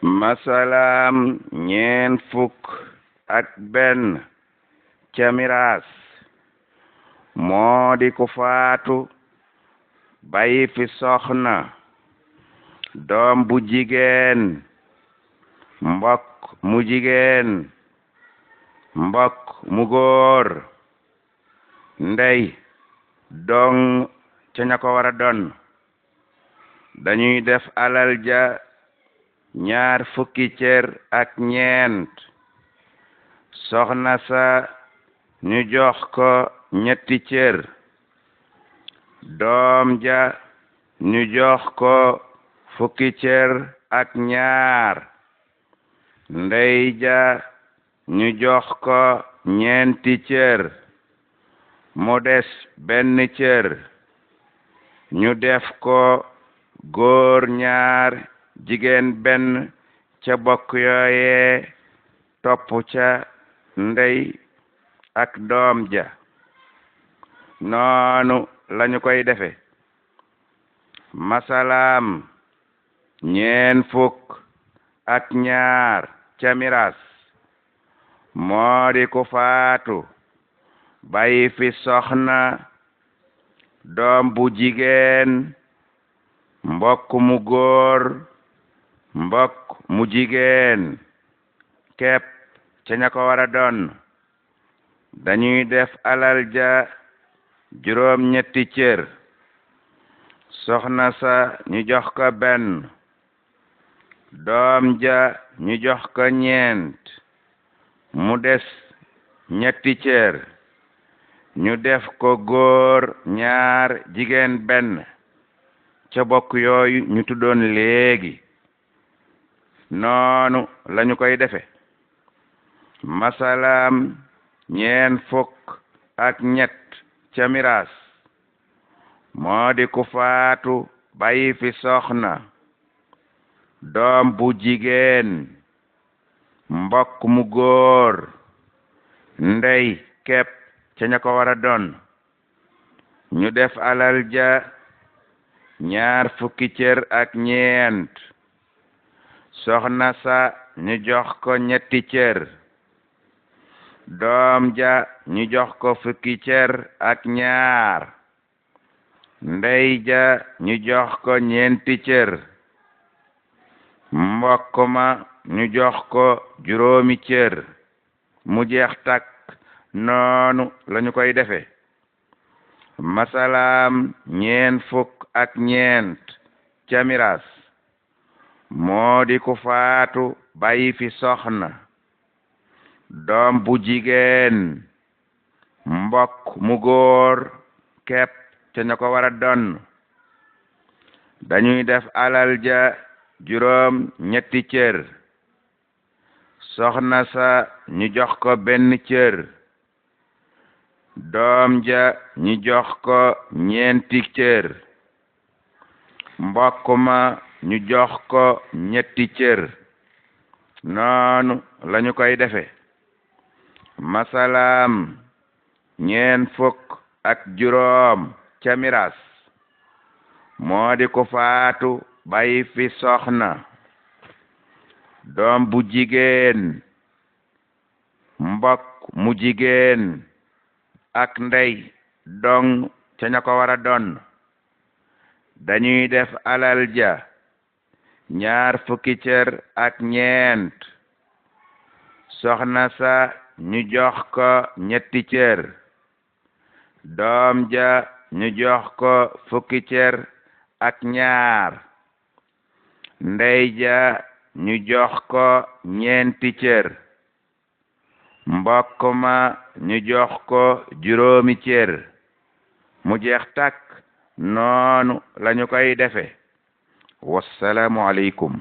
masalaam ñeen fukk ak benn ca miraas moo di ku faatu bàyyi fi soxna doom bu jigéen mbokk mu jigéen mbokk mu góor ndey dong ca ña ko war a doon dañuy def alal ja ñaar fukki cër ak ñeent soxna sa ñu jox ko ñetti cër doom ja ñu jox ko fukki cër ak ñaar ndey ja ñu jox ko ñeenti cër mu des benn cër ñu def ko góor ñaar jigéen benn ca bokk yooye topp ca ndey ak doom ja noonu lañu koy defe masalaam ñeen fukk ak ñaar ca miraas moo di ku faatu bàyyi fi soxna doom bu jigéen mbokk mu góor mbokk mu jigéen képp ca ña ko war a doon dañuy def alal ja juróom ñetti cër soxna sa ñu jox ko benn doom ja ñu jox ko ñeent mu des ñetti cër ñu def ko góor ñaar jigéen benn ca bokk yooyu ñu tuddoon léegi noonu lañu koy defe masalaam ñeen fukk ak ñett ca miraas moo di ku faatu bàyyi fi soxna doom bu jigéen mbokk mu góor ndey képp ca ña ko war a doon ñu def alal ja ñaar fukki cër ak ñeent soxna sa ñu jox ko ñetti cër doom ja ñu jox ko fukki cër ak ñaar ndey ja ñu jox ko ñeenti cër mbokk ma ñu jox ko juróomi cër mu jeex takk noonu lañu koy defe masalaam ñeen fukk ak ñeent ca miraas moo di ku faatu bàyyi fi soxna doom bu jigéen mbokk mu góor képp ca ña ko war a doon dañuy def alal ja juróom ñetti cër soxna sa ñu jox ko benn cër doom ja ñu jox ko ñeenti cër mbokk ma ñu jox ko ñetti cër noonu lañu koy defe masalaam ñeen fukk ak juróom ca miraas moo di ku faatu bàyyi fi soxna doom bu jigéen mbokk mu jigéen ak ndey dong ca ña ko war a doon dañuy def alal ja ñaar fukki cër ak ñeent soxna sa ñu jox ko ñetti cër doom ja ñu jox ko fukki cër ak ñaar ndey ja ñu jox ko ñeenti cër mbokk ma ñu jox ko juróomi cër mu jeex takk noonu lañu koy defe wassalaamu aleykum